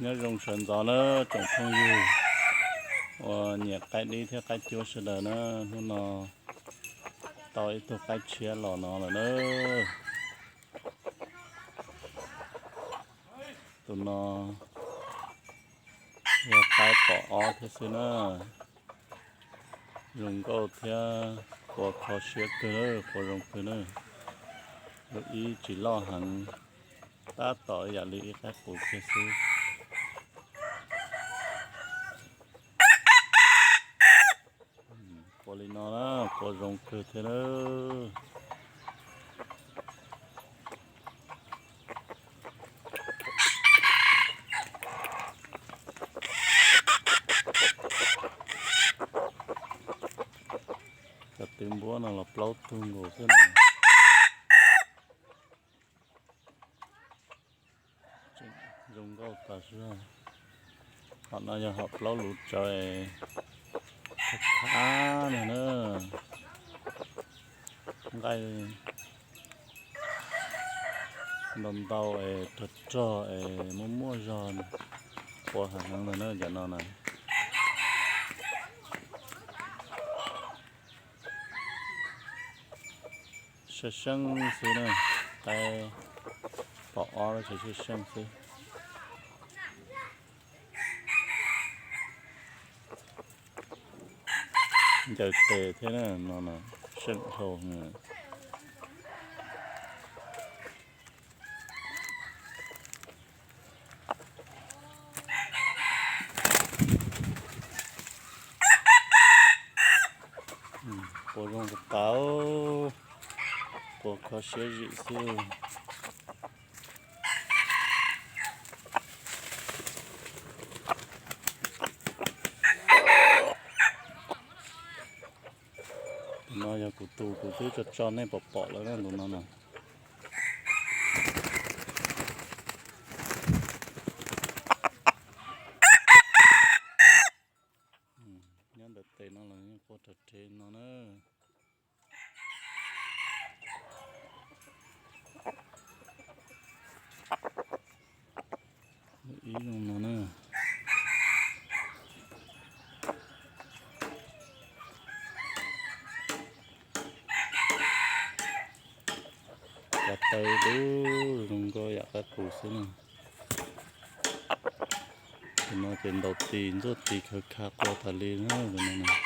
Nyob zoo sawv ntxov na tsoom phooj ywg uas nyiam qaib dib thiab qaib cuab sawv daws na, hnub no tau ib tug qaib tshiab los no lawm na. Tus no yog qaib pom ob thiab xwb na. Zoo nkauj thiab qua kho siab kawg, qua zoo kawg na. Lub ib tsis loj heev, tab tom yam li ib qaib qus kiag xwb. Qua li no na, qua zoo kawg thiab na. Cov tw npuab no los plaub tug nkaus xwb na. Zoo nkauj tas zog. Hom no yog hom plaub luv tsawv es thab no na. Nqaij ntau ntau es rog rog es muaj muaj zog, qua heev heev ntag na cov no na. Seej seej xwb na, qaib pom ob lub tsev seej seej xwb. Ncaws tes thiab na, no seej dhau. Qua zoo tas tas, qua kho siab zim xwb. Tus no yog kuv tus, kuv twb tso tso nej pom pom lawm na tus no na. Nyob ntawm tes no los yeej qua rog reg no na. Ib zoo no na. Cov taw dub zoo nkauj yam qaib qus xwb na. Tus no ces ntaus tis ntxuaj tis khaws kha qua tas li na tus no na.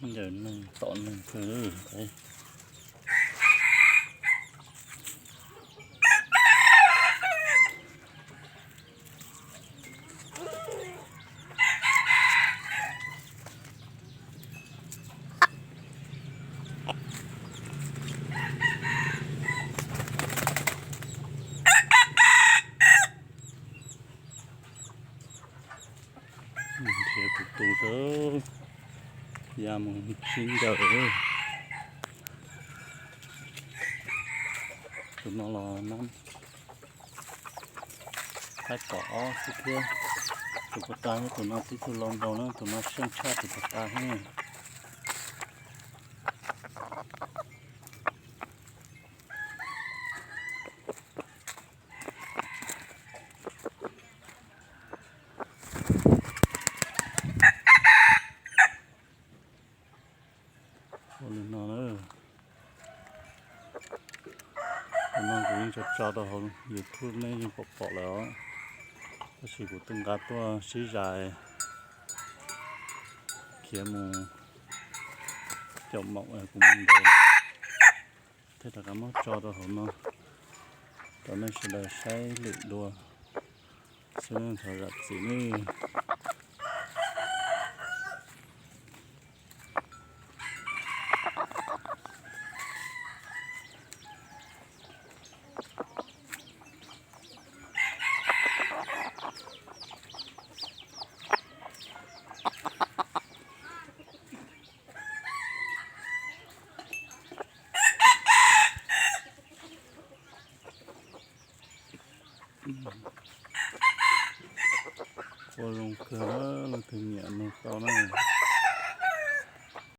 Ncaws neeg tom neeg kawg. Nrhiav tus tus rau ya mus sib ncaws. Tus no los nab qaib pom ob xwb thiab. Tus puag ta thiab tus no tib tug lau ntau na, tus no seej tshaj tus puag ta thiab. Ua li no na, ua no kuv yeej tso tso rau hauv YouTube nej yeej pom pom lawm os. Tab sis kuv twb nqa tuaj sib zais khiav mus caum maum kuv mus ntev, thiaj rov qab muab tso rau hauv no rau nej sawv daws saib lwm dua xwb, thov zam txim nawb. Ua zoo kawg na, leej twg nyiam nug tau na.